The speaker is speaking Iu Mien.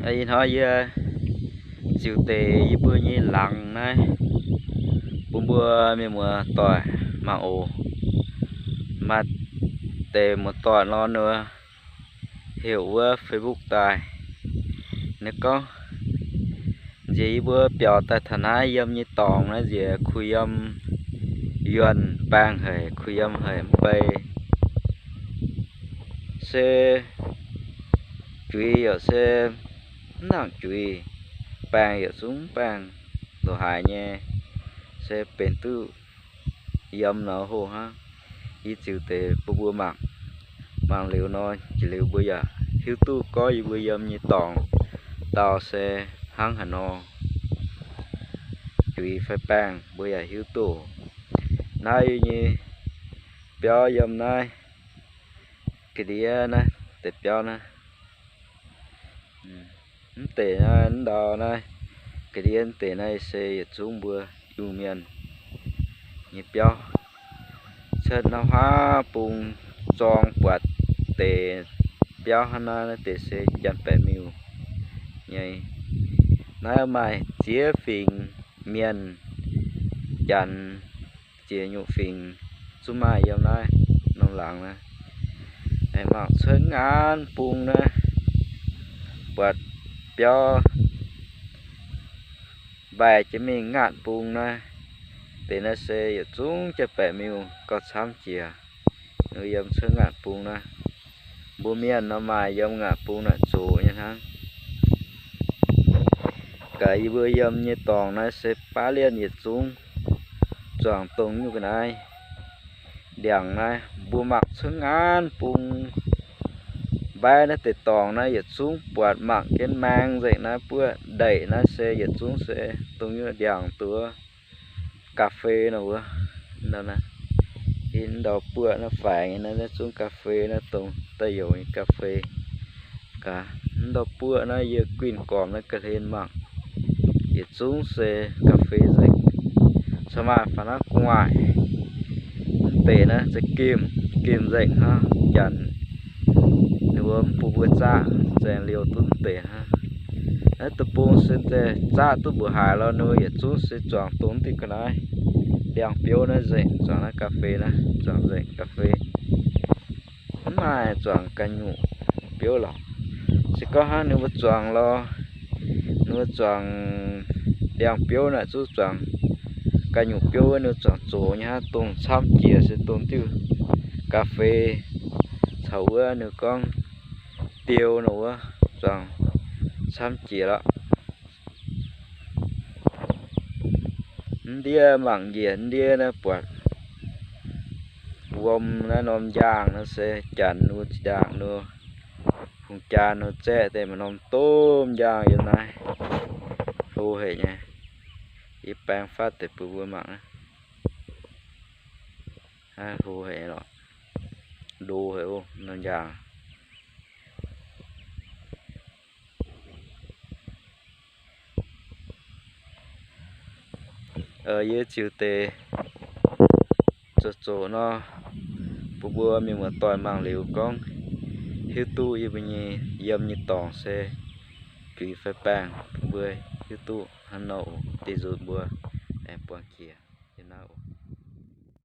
Ih hnoi yie ziux deix yie mbuo nyei laangz naaiv bun mbuo mienh muoz-doic mangc oc. Maaih deix muoz-doic nor ninh heuc wuov Facebook daaih, ninh gorngv nziex yie mbuo biaux daaih taux naaiv yiem nyei dorngx naaiv nziex kuh yiem yuonh baengh haic, kuh yiem haic mv bei. Se juix yaac se mv nangc juix, baengh yaac zungv baengh ndoqc haaix nyei, se benx duqv yiem nor hoh hnangv. Yie ziux deix bun mbuo mangc. Mangc liuz nor, jiex liuz mbuo yaac hiuv duqv gorngv yie mbuo yiem nyei dorngx dau se hnangv haaix nor, juix fai baengh mbuo yaac hiuv duqv. Naaiv yie nyei biauv yiem naaiv ga'ndiev naaiv deix biauv naaiv. Mv deix naaiv, mv ndau naaiv, ga'ndiev mv deix naaiv se yietc zungv mbuo Iu-Mienh nyei biauv. Cuotv norm haav bung zorng buatc deix biauv hnangv naaiv, naaiv deix se Janx-Baeqc Miuh nyei. Naaiv maaih ziex fingx Mienh, Janx, ziex nyungc fingx zungv maaih yiem naaiv norm laangz naaiv. Aengx mangc cuotv ngaanv bung naaiv, buatc biauv mbaih jienv mingh ngaatv bung naaiv. Deix naaiv se yietc zungv Janx-Baeqc Miuh gauh camv jiex. Yiem cuotv ngaatv bung naaiv, mbuo Mienh nor maaih yiem ngaatv bung naaic zoqc nyei hnangv. Gaax yie mbuo yiem nyei dorngx naaiv se baav lienh yietc zungv zuangx dongh nyungc ga'naaiv ndiangx naaiv. Mbuo mangc cuotv ngaanv bung mbaih naaiv deix dorngx naaiv yietc zungv buatc mangc jienv maeng nzengc naaiv buoqv ndeic naaiv se yietc zungv se dongh nyungc ndiangx duqv ga'fei nor wuov. Ndau naaiv, ndau buoqv naaiv faix nyei naaiv, naaiv zungv ga'fei naaiv, dongh daaih youc nyei ga'fei. Gaax, ndau buoqv naaiv yie guinh gormx naaiv ga'hlen mangc, yietc zungv se ga'fei nzengc. Caux maaih faaux naaiv gu'nguaaic mv deix naaiv se gemh, gemh nzengc hnangv. Janx ninh mbuo mv bun mbuo zaqv, zaeng liouh duqv mv deix hnangv. Naaiv deic-bung se zaqv duqv mbuoqc haaix lorz ninh mbuo yietc zungv se zuangx dongh diuh ga'naaiv ndiangx-biouv naaiv nzengc, zuangx naaiv ga'fei naaiv, zuangx nzengc ga'fei. Mv maaih zuangx ga'nyungc biouv lorqc. Se gorngv hnangv ninh mbuo zuangx lorz, ninh mbuo zuangx ndiangx-biouv naaic zungv zuangx ga'nyungc biouv wuov, ninh mbuo zuangx zoqc nyei hnangv, dongh camv jiex se dongh diuh ga'fei caux wuov ninh gorngv diou nor wuov, zuangx camv jiex lorqc. Mv ndiev mangc njiec mv ndiev naaiv buatc wuom naaiv norm njaangh naaiv se Janx nor zinh ndaangc nor, hungh jaa nor zaeqv deix maaih norm domh njaangh yiem naaiv, hlo haic nyei. Yie baeng fatv deix bun mbuo mangc naaiv. Hlo haic lorqc, ndo haic oc norm njaangh. Yie ziux deix zoqc zoqc nor, bun mbuo mienh muoz-doic mangc liuz gorngv hiuv duqv yie mbuo nyei yiem nyei dorngx se juix fai baengh, bun mbuo hiuv duqv hnangv nor oc. Deix nzunc mbuo aengx buangh jiex.